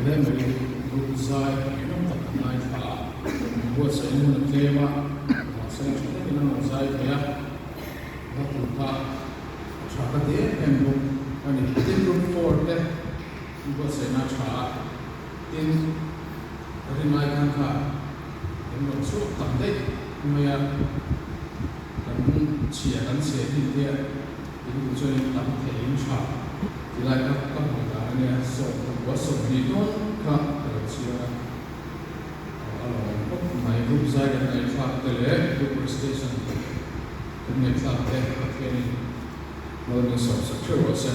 Hle mai group zai engemaw tak an ngaithla a, an buatsaih na hun a tlem a, mahse tha takin an rawn zai thei a, hla tur kha a tha ka ti em em bawk a ni. Tin group 4 te an buatsaihna a tha a, tin ringai khan kha an rawn chhuak tam daih mai a, kan chhia kan chhe thin te a. In duh chuan in tam thei in tha ti lai kha ka hmuh dan a nia, 11 20 dawn kha ka lo chhiar a, a lawm khawp mai. Group zai kan ngaihthlak te leh group recitation kan ngaihthlak te Pathianin lo min sawmsak theuh rawh se.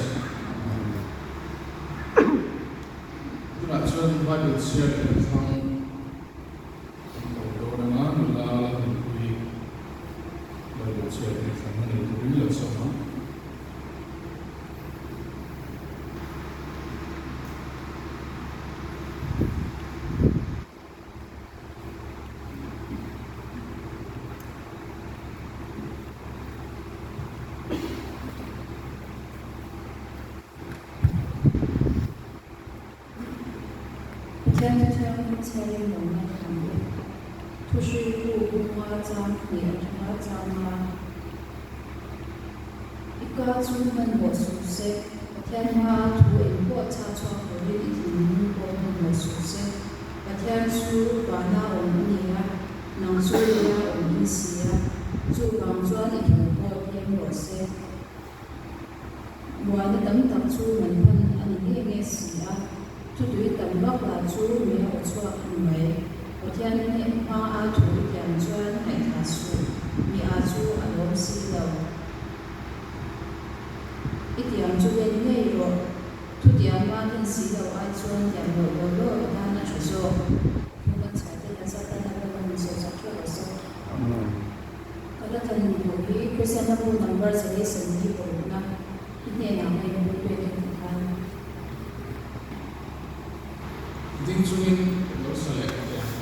Tunah chuan Bible chhiar leh kan thlang kan ko dawn anga nula la hmunpui Bible chhiar leh thlang a nei turin lo sawm ang. Pathian Thu Thianghlim chhiarin lo ngaithla ang u. Thuhruitu bunga chang hnih atanga chang a. I ka chu hmanhmawh suh se, Pathian hmaa thu engpawh chah chhuak turin i thinlung pawh hmanhmawh suh se. Pathian chu vana awm a ni a, nang chu leia awm i ni si a, chuvang chuan i thu pawh tlem rawh se. Buaina tam tak chu man hman a ni nge nge si a, thutui tam vak lah chu mi a aw chhuak a ni mai. Pathian hneh hma a thu i tiam chuan ngaihthah suh, mi a chu a lawm si lo. I tiam chu len ngei rawh, thutiam a ken si lo ai chuan tiam Thu kan chhiar te hian Satana lam a min sawhsak theuh rawh se. Ka la than bu hi Kristianna bu number 126na i hnenah ka inpui pek e tih khan. Ding chungin lo sa leh teh ang.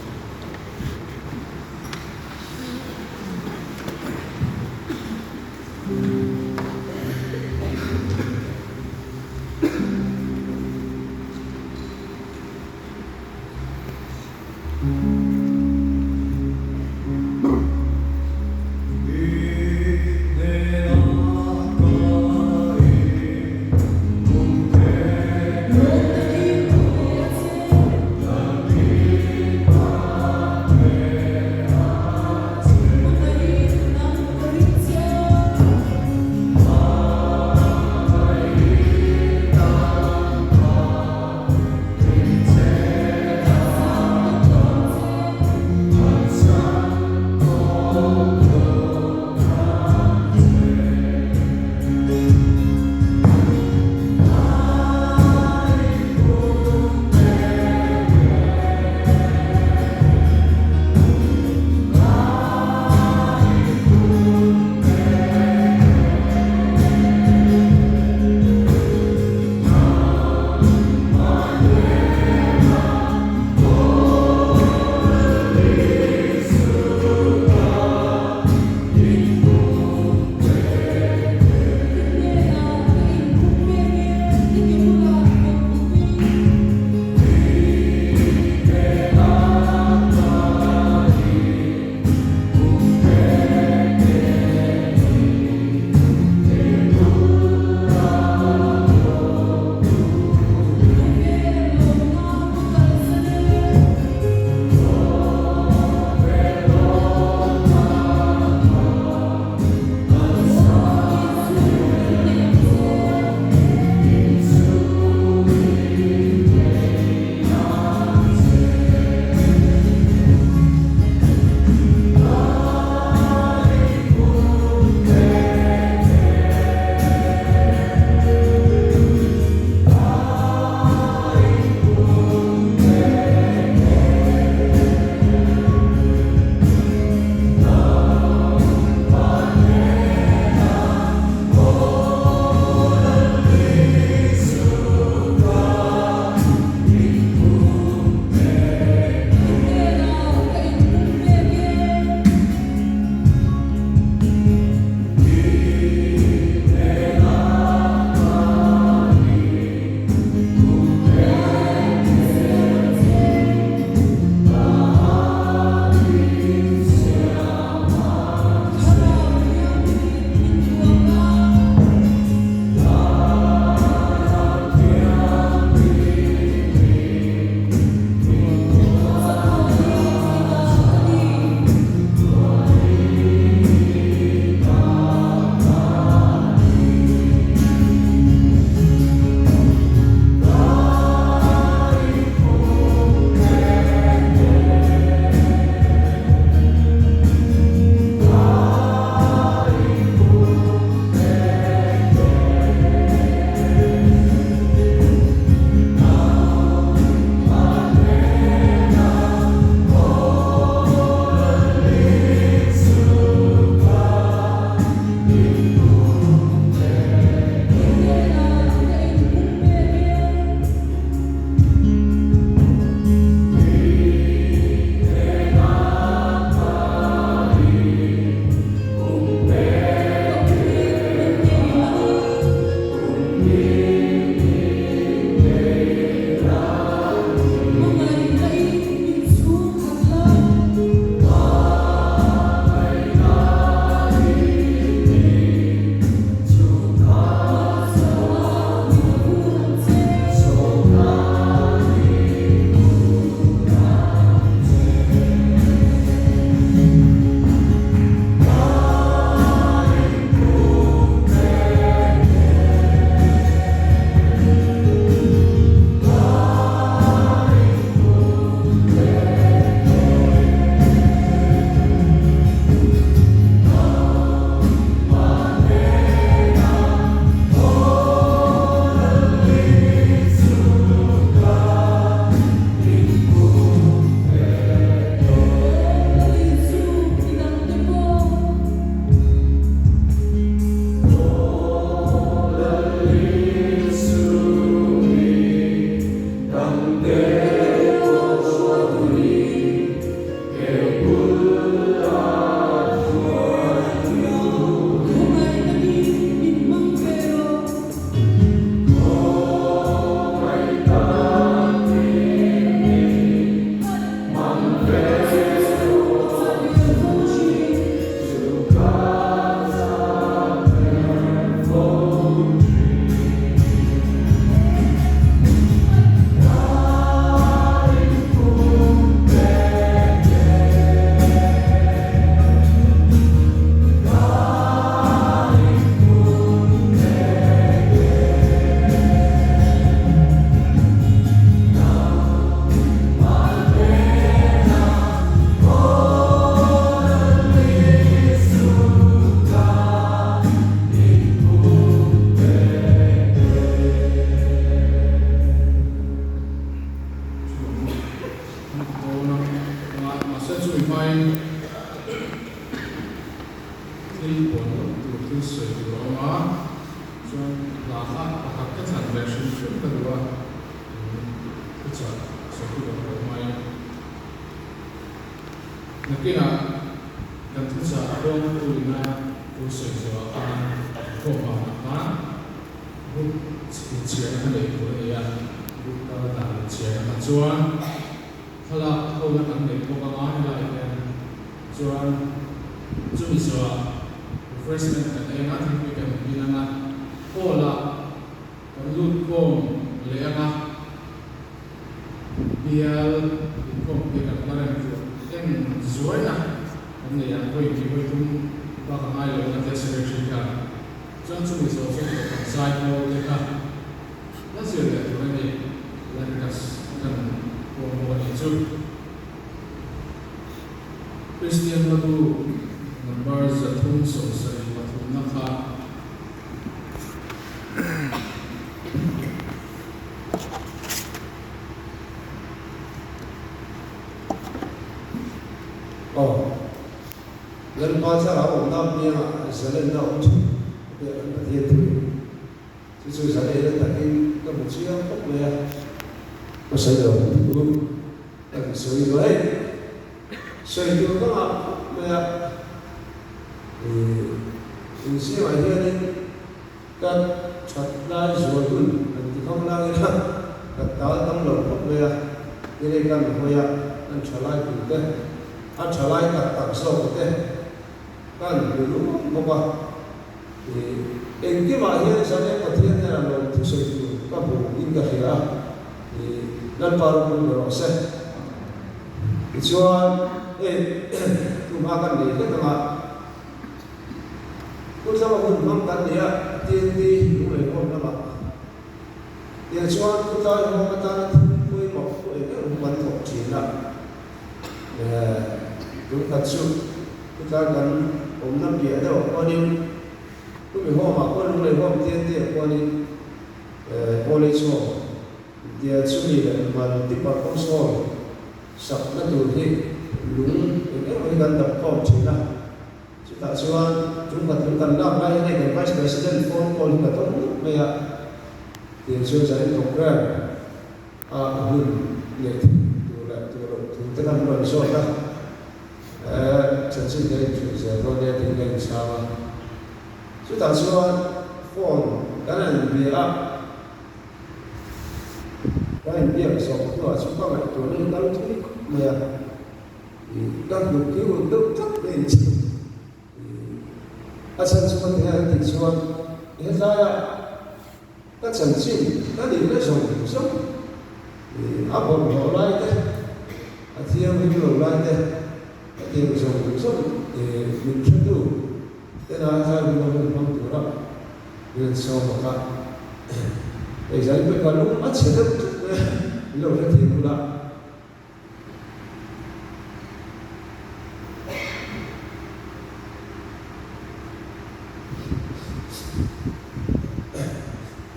chumi hmain thil puan loh tur thil sawi tur a awm a, chuan hla kha pakhat ka thlan ve hrim hrim ka duh a, thuchah sawi tur an awm hmain nakinah kan thuchah kawngtu ina thu sawi zawhah khan inkhawm vanah khan group inchhiarna kha neih tur a ni a, group kal dan inchhiarna kha chuan thlalak hona kan neih bawk anga helai hian chuan chumi zawhah refreshment kan ei anga thingpui kan in anga hall ah kan lut khawm leh anga bial inkhawmpui kan la rem tur en zuaina kan nei ang vawi hnih vawi thum bak a ngai lo anga tia secretary khan Chuan chumi zawh chu kan zai pawl te kha la zir leh tur a ni, Lankas kan pawm bawk a nih chu. Kristian hmatu number 373 na kha. Aw. Lalpa thlarau awmna piangah zalenna awm thin a piah kan Pathian thu in chu chu zalena takin ka hmu chiang khawp mai a, ka sawi lo ang thu ka han sawi duai sawi tur ka ngah khawp mai a, ih inzingah hianin ka that lai zual hun han ti khang lang ila ka tal tam lo khawp mai a, tirei kan hawi a kan tha lai pui te. A tha lai tak tak zawk te kan hmu luam bawk a, ih engkimah hian Zane Pathian hnenah lawm thusawi tur ka hmu in ka hria a, ih Lalpa ropui ber rawh se. Tichuan hei tumah kan nei hlek anga Kuthlama hun hmang kan nei a, TNT lunglei hawm lamah tichuan Kutlai hawm atana thil pawimawh thu eng eng hu kan thawk thin a. Tungkhat chu chutlai kan awmna piah deuh ah khuanin chumi home ah khuan lunglei home te te ah khuanin college home intia chumi leh multipurpose hall sakna tur hi lung eng emaw hi kan dap khawm thin a, chutah chuan tungkhat lung kan lak lai hian hei kan vice president phone call hi ka dawng nuk mai a, tiang chuan zanin program. A hun leh thil tur leh tur loh thu te khan rawn zawt a, chanchin kan inhrilh zel dawn nia tiin ka inchhang a. Chutah chuan phone kan han inbia a, kan inbiak zawh hnuah chu ka ngaihtuahna hi kal thui khawp mai a, ka hnuk hi ulh deuh tlat mai a ni chu. A chhan chu ka ti a, an tih chuan hetlaiah Ka chanchin ka nihna zawng zawng i a bawlhhlawh lai te, a thianghlim lo lai te, ka tiang zawng zawng i min hretu tena tlai hun a hun hmang tura min an sawm a kha. Hei zai pawh i ka lung a chhe deuh tlat mai a, min lo hrethiam ula.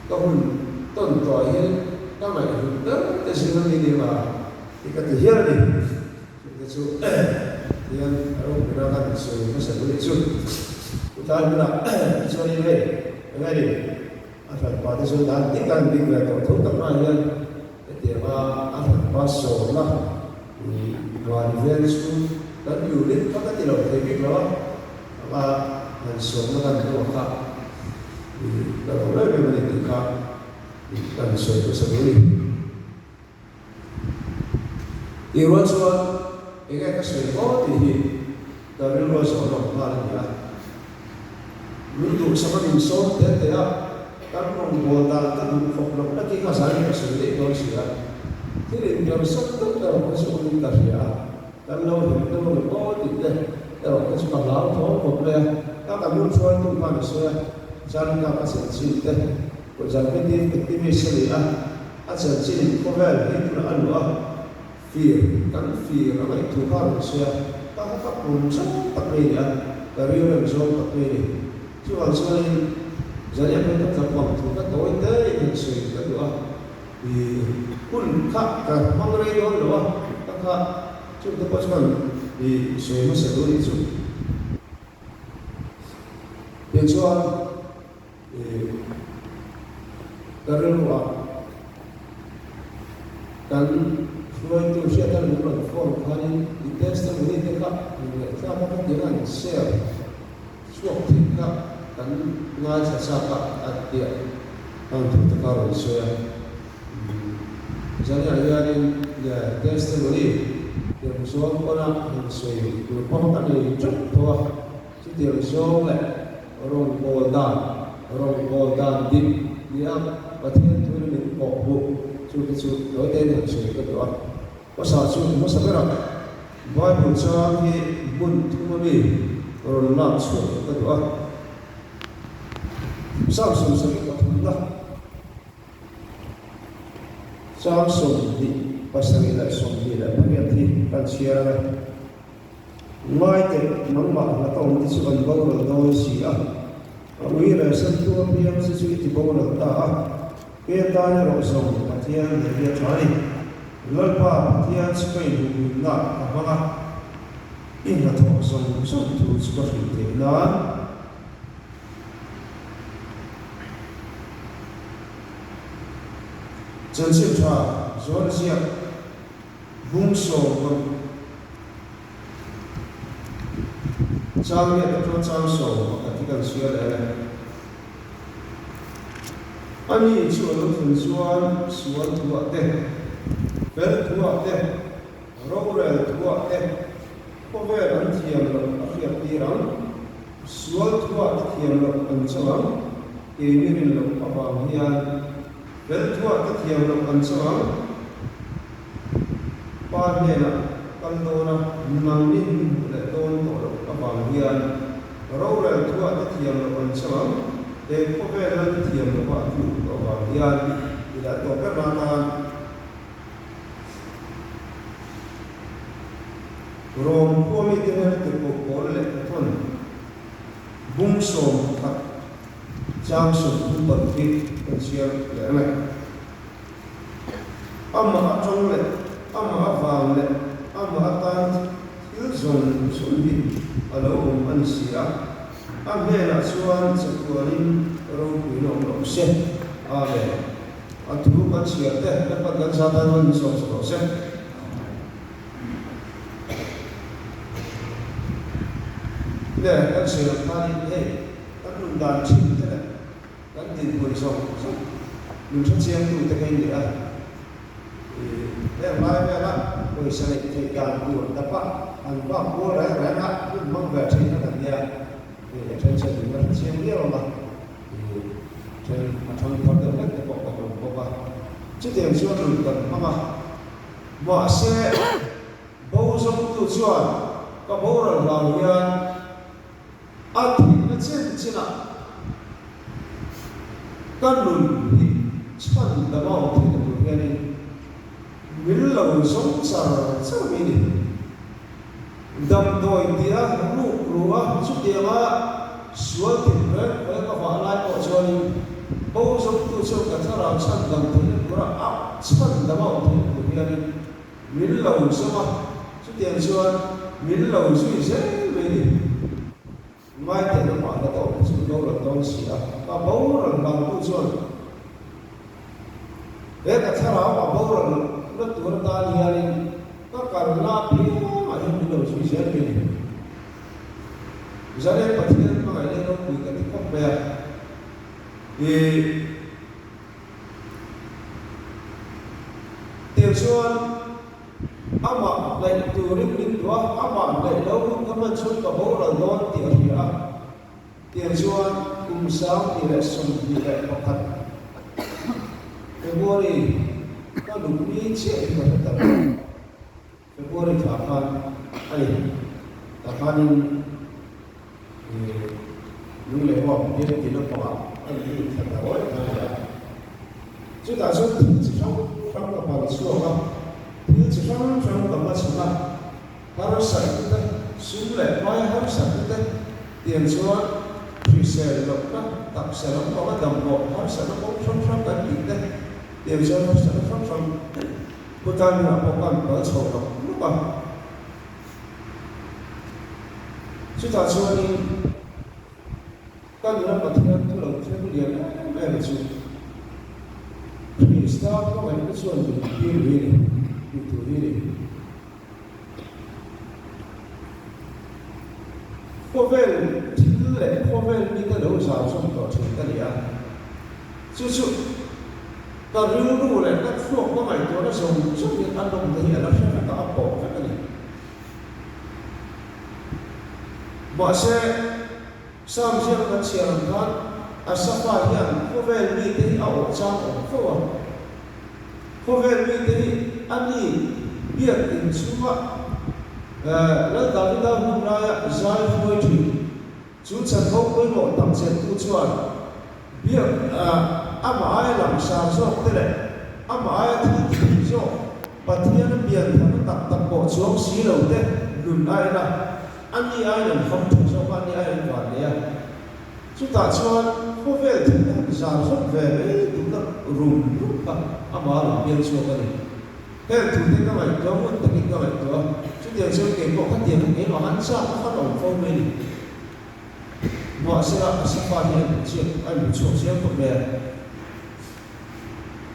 Ka hun tawn tawh ah hian ka ngaihhlut ber te zing a mi ni ma tih ka ti hial a ni. Chute chu hian a ropui a kan sawi hmasa duh ni chu. Chutlai hmunah chuanin hei eng a ni a hranpa te chuan dan dik an bik ve tawh tho tak hma hian Hetianga a hranpa sawmna van vel chu kan unit kha ka ti lo thei bik lo a, anga han sawmna kan hmuh kha ka lo rem em a ni tih kha kan sawi hmasa duh a ni. Tih rual chuan enge ka sawi haw tih hi ka rilru a zawh lawk nghal a ni a. Min duhsak a min sawm te te a, kan rawngbâwl dan ka duh khawp loh nakin a zai ka sawi daih dawn si a. Thil inbiamsak deuh erawh kha chu awmin ka hria a, kan lo hlim deuh a ni aw tih te erawh kha chu ka hlau thawm khawp mai a. Ka ka hmun hruaitu khan a sawi a, Chan ka ka chanchin te, Conservative activist a ni a, a chanchin khawvel hi tunah a luah a, Fir, kan fir a ngaih thu kha rawn sawi a, ka kha ka pum zawng tak mai a ni a, ka rilrem zawng tak mai a ni. Chuvang chuanin Zania hmel ka tlak vang thu kha tawi te in han sawi ka duh a, i hun kha ka hmang rei dawn lo a, ka kha. Chungte pawh chuan i sawi hmasa duh a nih chu. Tichuan i ka rilruah kan hruaitu hriat a min rawn phone khanin i testimony te kha min ngaihthlak a ka ti ang an share chhuak thei kha kan ngaithla chak a a ti a, ang thu te kha a rawn sawi a. Zaniah hianin testimony tiang zawng pawna han sawi tur pawh ka nei teuh tho a, chutiang zawng leh rawngbâwl dan, rawngbâwl dan dik nia Pathian thuin min kawh hmuh chu te chu tawite han sawi ka duh a. Hmasa chu hmasa berah Bible chang hi hmun thum ami rawn lak chhuah ka duh a. Samson sarih pathumna chang 28 hi kan chhiar ang e. Ngai teh, nangmah hlata awm te chu an boral dawn si a, a ui rehsan tu apiang che chu i ti boral ta a. He tan erawh zawng Pathian leh hi a tha a ni. Lalpa Pathian chu ka inhumhimna ka hmang a, i hnathawh zawng zawng thu chu ka hrilh theih nan. Chanchin tha zawn ziak bung 16 chang riat atanga chang 11 hi kan chhiar leh ang e. Ani chu a lo thlen chuan sual thuah te, fel thuah te, rorel thuah te, khawvel an thiam loh a hriat tir ang. Sual thuah te thiam loh an chang ang, keini rin loh avang hian fel thuah te thiam loh an chang ang. Pa hnenah kal dawn a, nangni min hmuh leh dawn tawh loh avang hian Rorel thuah te thiam loh an chang ang, he khawvel lal te thiam lova a tluk tawh avang hian i lah tawh ber na tan Rom khua mite hian a tirhkoh pawl leh pathawn bung 11 chang 36 hi kan chhiar leh ang e. Amah atang leh amah avang leh amah atan thil zawng zawng hi a lo awm a ni si a, a hnenah chuan chatuanin ropuina awm rawh se. Amen. A thu kan chhiar te Lalpan kan za tan min sawm sak rawh se. Le kan sawi ang khanin hei kan nun dan thin te leh Kan dinhmun zawng zawng min hrechiangtu te kha in ni a, heng lai vela pawisa neih theih dan tur dapa an vak kual reng reng a, hun hmang ve thin kha kan nia, a then chuan min la hrechiang viau ang a, then a thang thar deuh hlek te pawh kan awm bawk a, chutiang chuan nun kan hmang a, mahse bo zawngtu chuan ka boral hlau hian A thihna chin chinah ka nun hi chhan dam a awm theihna tur hianin min lo zawng char char mai ni. Damdawi tia ruk ru a chutianga sual thin reng reng ka vah lai pawh chuanin bo zawngtu chuan ka thlarau chhan dam theihna tura a chhan dam a awm theihna tur hianin Min lo zawm a, chutiang chuan min lo zui zel mai ni. Ngaite lamah la tawh chu lo rawn dawn si a, ka boral hlautu chuan he ka thlarau a boral na tur atan hianin ka kalna apiangah hian min lo zui zel mai ni. Zaren Pathian hmangaih leh ropui ka ti khawp mai a, i. Tiang chuan amah hnaih turin min duh a, amah hnaih lo hun ka hman chhung ka boral dawn tih a hria a. Tiang chuan kum 2021 February ka nupui chiah hi ka hre ta lo. February thla khan a ni. Tah khanin lung leh huam bial ti lampangah a in lut thla ta rawih kha a ni a. Chutah chuan thil chi hrang hrang ka pal chhuak a, thil chi hrang hrang ka hmachhawn a, harsatna te, sum leh hmai harsatna te tiang chuan hrisel lohna taksa lampanga damhlawh harsatna kawng hrang hrang kan tih te tiang chuan harsatna hrang hrang Khawtlai hmunah pawh kan kal chho hlawk hlawk a. Chutah chuanin ka nuna Pathian thu lo thleng lian em em chu Krista hmangaihna chuan min tir lui a ni tih tur hi a ni. Khawvel thil leh khawvel mite lo zau zawm tawh thin ka ni a, chu chu ka rilru leh ka thluak ka ngaihtuahna zawng zawngin a nawmna hi a la hre vek a, a pawh vek a ni. Mahse, Psalm ziak kan chhiar ang khan Asafa hian khawvel mite hi a awh chang awm fo a. Khawvel mite hi a ni biak in chhunga Lal Davida hun laia zai hruai thin. Chu chanvo pawimawh tak chentu chuan biak amah aia langsar zawk te leh amah aia thil thih zawk Pathian a pian tharna tak tak pawh chuang si lo te nun a en a, a ni aiin an ham tha zawk a, a ni aiin an van nei a. Chutah chuan khawvel thil han zar zawk ve mai duhna rum rum kha amah a rawn piang chhuak a ni. Heng thute ka ngaihtuah ngun takin ka ngaihtuah a, chutiang chuan kei pawh khatiang kha keimah han chak a khan awm fo mai a ni. Mahsela a safa hi a hmu chiak a hmu chhuak chiang khawp mai a.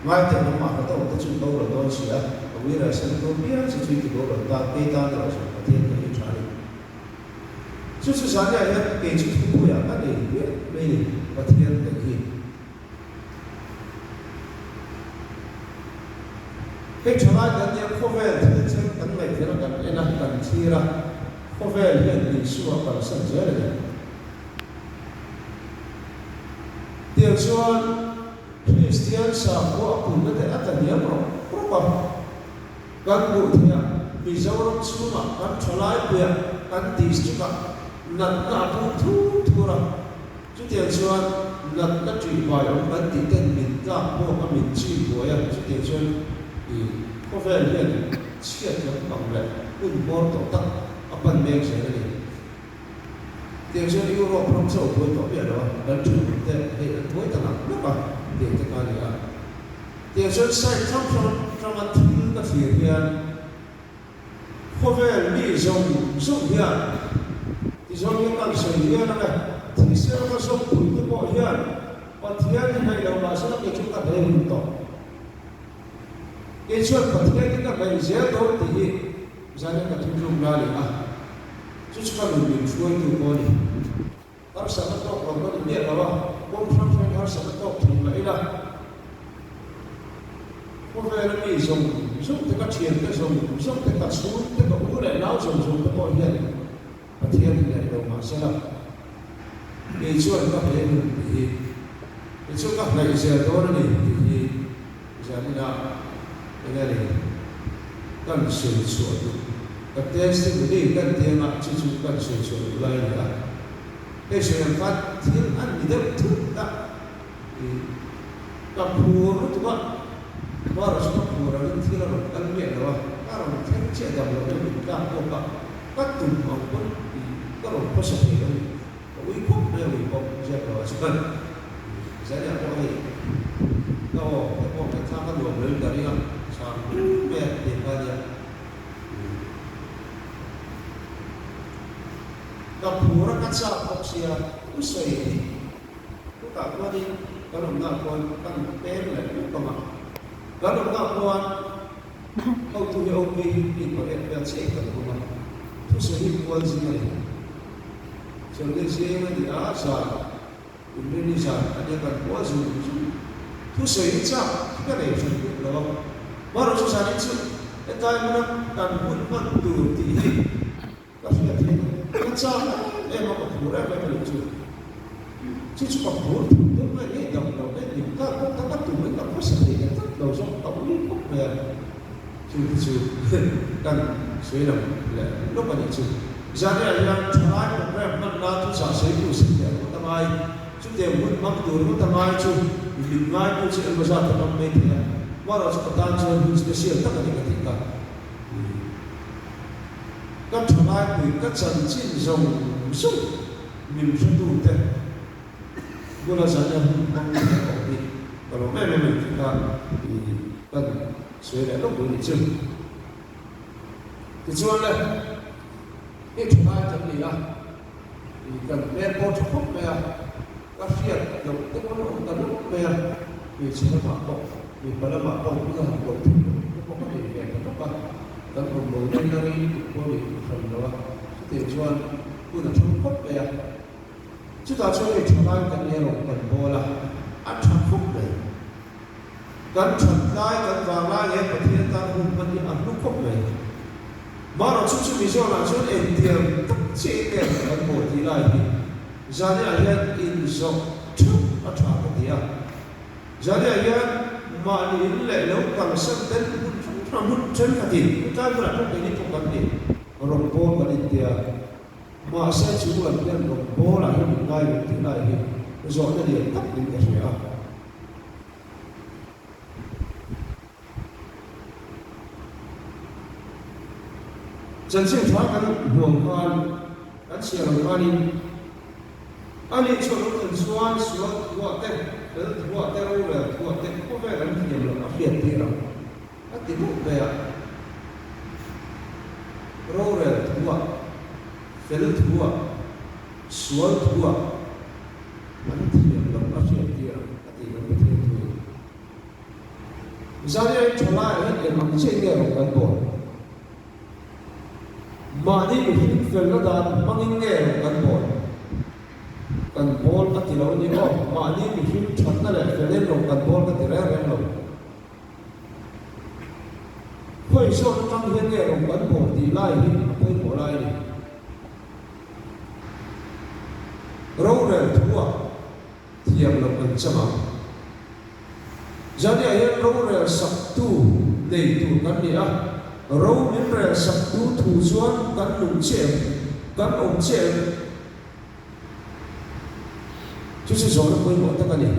Ngaiteh nangmah ka tawk te chu boral dawn si a, ka uire sen tur piang che chu i ti boral ta, kei tan erawh chuan Pathian ka hi tha a ni. Chu chu zaniah hian kei chu thupuiah ka nei hmiah mai ni, Pathian neih hi. Hei thalai kan nia khawvel thil chen kan ngaihven a kan en a, kan thlir a, khawvel hian Isua kalsan zel a ni. Tiang chuan Kristian sakhua a punna te a tla hniam rawk rawk a, kan hmuh theih a Mizoram chhungah kan thalai puiah kan district ah natna a pung thur thur a, Chutiang chuan natna ṭihbai awm kan tih ten min tlak bawk a, min chim buai a, chutiang chuan i khawvel hian chhiat lampang leh hun hmawr tawh tak a pan mek zel a ni. Tiang chuan Europe ram chu a buai tawh miah lo a, kan ṭhenawm te hei an buai ta ngang ngang a, tiang te kha a ni a. Tiang chuan side hrang hrang hranga thil ka thlir hian, Khawvel mi zawng zawng hian ti zawng hian kan sawi hian ang e, thisen ka zawng pui te pawh hian Pathian hi hnaih lo mahse la kei chu ka hnaih hun tawh. Kei chuan Pathian hi ka hnaih zel dawn tih hi zanin ka thuthluk na a ni a, chu chu ka nun min hruaitu pawh a ni. Harsatna tawk lo ka ni miah lo a, kawng hrang hrangin harsatna tawk thin mah ila, khawvela mi zawng zawng te, ka thiante zawng zawng te, ka chhungte, ka u leh nau zawng zawng te pawh hian Pathian in ngaih lo mah sela, kei chuan ka hmeh nun tih hi, kei chuan ka hnaih zel dawn a ni tih hi zaninah eng a ni kan sawi chhuah duh. Ka testimony kan ti anga chu chu kan sawi chhuah duh lai a ni a. Hei sawi ang khan thil a ni deuh thut a, ih ka phur lutuk a, Mara chu ka phur angin thil a rawn kal miah lo a, ka rawn thleng chiah dam loh deuh min tlak bawk a, ka tum ang pawn ih ka rawn khawsa thei lo a ni. Ka ui khawp mai a ui pawh ziak lo ah chuan Zaniah pawh hei ka aw te pawh ngaihthlak a nuam lo in ka ring a, chhang hlur mai a ti kha nia. Ka phur a ka chak bawk sia u sawi hi chutah khuanin kan awmna khuan kan peng leh lup ang a, kan awmna khuan hotu hi OP hi mi pariat vel chiah in kan awm a, thusawi hi kual zing a ni. Chawlhni zing a ni a, zan inrini zan a nia kan kual zung zung. Thusawi hi chak hi ka nei hran bik lo a, marawh chu zanin chu hetlai hmuna kan hun hman tur tih hi ka hriat theih a, ka chak em em a, ka phur em em a nih chu. Chu chu ka phur thut deuh mai a ni, dam lo em min kar bawk ta ka tum in ka khawsa thei ta tlat lo zawk, ka ui khawp mai a. Chu te chu kan sawi lang leh lawk a nih chu. Zaniah hian thalai program hmanna thuchah sawitu satliah ngawt a ngai, chutiang hun hmang tur ngawt a ngai chu mit ngaitu chu engmaw zat a hmang mai thei a, marawh chu ka tan chuan hun special tak a ni ka tih ka. Ka thalai pui ka chanchin zawng zawng min hretute bula zaniah hun hmang thei a awm hi ka lawm em em a ni tih kha kan Sawi leh lawk duh nih chu. Tichuan le, i thalai kan ni a. Kan hmel pawh tha khawp mai a, ka hriat loh te pawh an awm ta nawk mai a, hmeichhe lamah pawh mipa lamah pawh hming a han koh theih loh te pawh ka nei ve ta nawk a, kan awm lo na ila rei lutuk pawh ni hran lo a, chutiang chuan hun a thang khawp mai a. Chutah chuan hei tha lai kan nei rawng kan bawl a, a tha khawp mai. Kan that lai, kan vang lai leh Pathian tan hun hman hi a hlu khawp mai. Marawh chu chumi zawnah chuan engtiang tak chiahin nge kan kan bawl tih lai hi Zaniah hian inzawh theuh a tha ka ti a. Zaniah hian mahni in leh lo kalsan ten hmun hrang hrang hmun thenkhatin tlai hmunah pawh keini pawh kan ni rawngbawl kan intia. Mahse chu lam hian rawngbawlah hian min ngai lo tih lai hi zawhna lian tak in ka hria a. Chanchin tha kan hmuang khan, kan chhiar ang khanin, Ani chu a lo thlen chuan sual thuah te, fel thuah te, rorel thuah te khawvel an thiam loh a hriat tir ang a ti bawk mai a. Rorel thuah, fel thuah, sual thuah an thiam loh a hriat tir ang a ti kan Pathian thuin. Zariain thalaiah hian eng ang chiah nge rawn kan bawl? Mahni mihring felna dan hmangin nge rawn kan bawl? Kan bawl ka ti lo a ni aw, mahni mihring thatna leh felin rawn kan bawl ka ti reng reng lo. Khawi zawk atang hian nge rawn kan bawl tih lai hi a pawimawh lai a ni. Rorel thuah thiam loh an chang ang. Zaniah hian rorel saktu nei tur kan ni a, ro min rel saktu thu chuan kan nung chiah em, kan awm chiah em? Chu chu zawhna pawimawh tak a ni.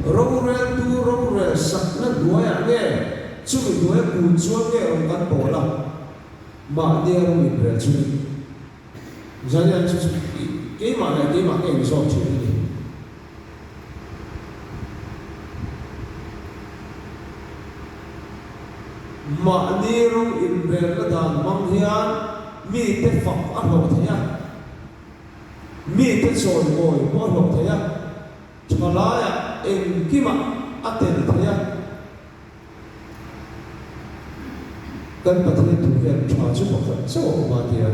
Roreltu rorel sakna hnuaiah nge chumi hnuaia kun chuan nge rawn kan bawl a, mahnia ro inrel chungin. Zaniah chu chu keimah leh keimah ka inzawm thin a ni. Mahni ro inrelna dan hmang hian mite fak a hlawh thei a, mite chawimawi pawh a hlawh thei a, thalaiah engkimah a tel thei a. Kan Pathian thu hian tha chu pakhat chauh a awm a tia,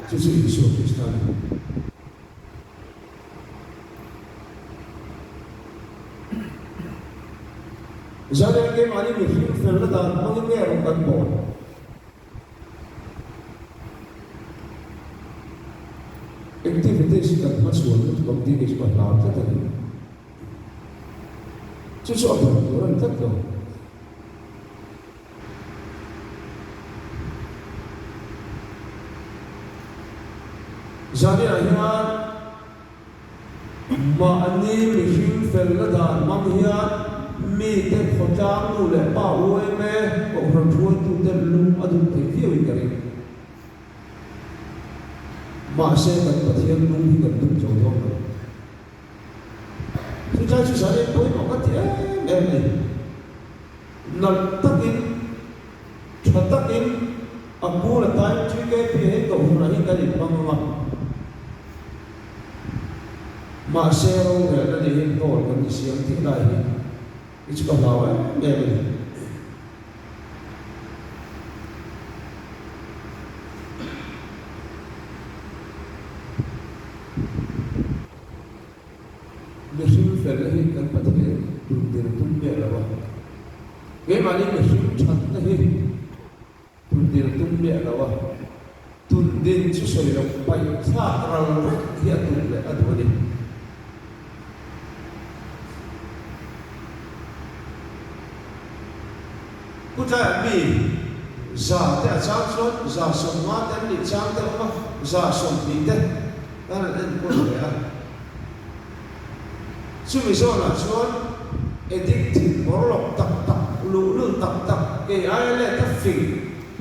chu chu Isua Krista a ni. Zanian keimahni mihring felna dan hmangin nge rawn kan bawl? Activities hi kan hmachhuan lutuk ang tih kei chu ka hlau tlat a ni. Chu chu a ber tur a ni tlat lo. Zaniah hian mahni mihring felna dan hmang hian mite khawtlang nu leh pa UMA kohhran hruaitute lung a duh thei viauin ka ring. Mahse kan Pathian lung hi kan duh zo dawn lo. Chutlai chu zan in pawimawh ka ti em em a ni. Nalh takin, tha takin a bul a tain TKP hei kohhranah hi kan inhmang ang a. Mahse rorelna ni hi hnawl kan ni siam tih lai hi i chu ka hlau em em a ni. Mihring felna hi kan Pathian tun dir tum miah lo a, keimahni mihring thatna hi tun dir tum miah lo a, tun din chu sawi loh paih thlak ral vek hi a tum leh a duh a ni. Pu Tlaiah mi za te a chang chuan 150 te an nih chang te awm a, 120 te kan han enkawl ve a. Chumi zawnah chuan addict thin bawrlawk tak tak, luhlul tak tak, kei aia let a fing,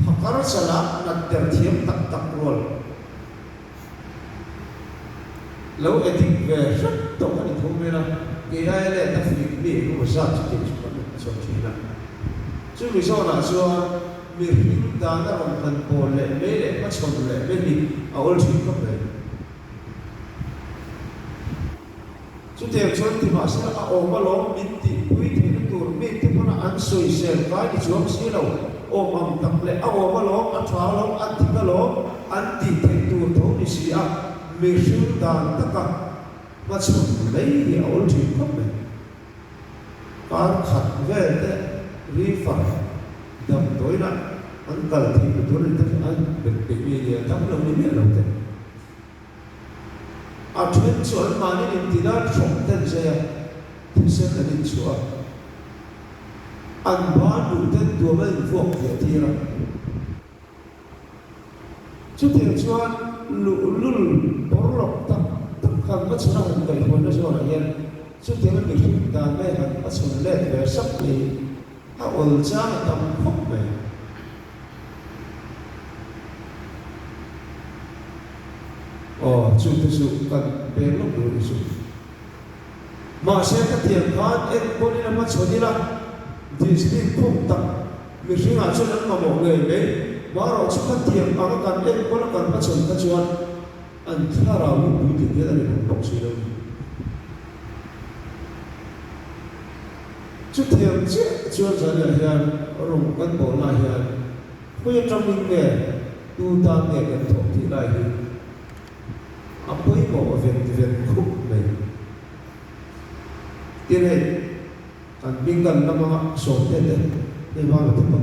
phakar chala nat der thiam tak tak rual lo addict ve hrep tawh a ni tho mai a, kei aia let a fing mi engemaw zat chu kei chu kan han chawm thin a. Chumi zawnah chuan. mihring dana rawn han pawl leh mai leh hmachhawn leh mai hi a awl thin khawp mai. Chutiang chuan ti mahse a awm alawm min tihpui theihna tur mite pawna an sawisel kai ni chuang si lo, awm ang tak leh a awm alawm, a tha alawm, a dik alawm an tih theih tur tho ni si a, mihring dan taka hmachhawn mai hi a awl thin khawp mai. Kar khat vel te river damdawiin ah an kal theihna tur a ni te kha an bet peih mai a nia, dam lo ni miah lo te. A then chu an mahni inti nan hrawk ten zai a, thisen an inchhuah a, an ban duh ten tuam an invuak tih a tir a. Chutiang chuan luhlul bawrlawk tak tak han va chhun a han kaihhuaina zawnah hian chutianga mihring dan mai han va chhun let ve sak mai hi a awl chang a tam khawp mai. Aw, chu te chu kan peng lawk tur ni chu. Mahse ka thiam khan enkawlin a hmachhawn ila, Disney khawp tak mihringah chuan an mamawh ngei mai. Marawh chu ka thiam anga kan enkawl a kan hmachhawn kha chuan an thlarau hi puitling hian a ni bawk bawk si lo ni. Chutiang chiah chuan zaniah hian rawng kan bawhnaah hian khawi atangin nge tu tan nge kan thawh tih lai hi a pawimawh vet vet khup mai. Tin hei kan hming kan lama sawmte te hei vang a ti phawt.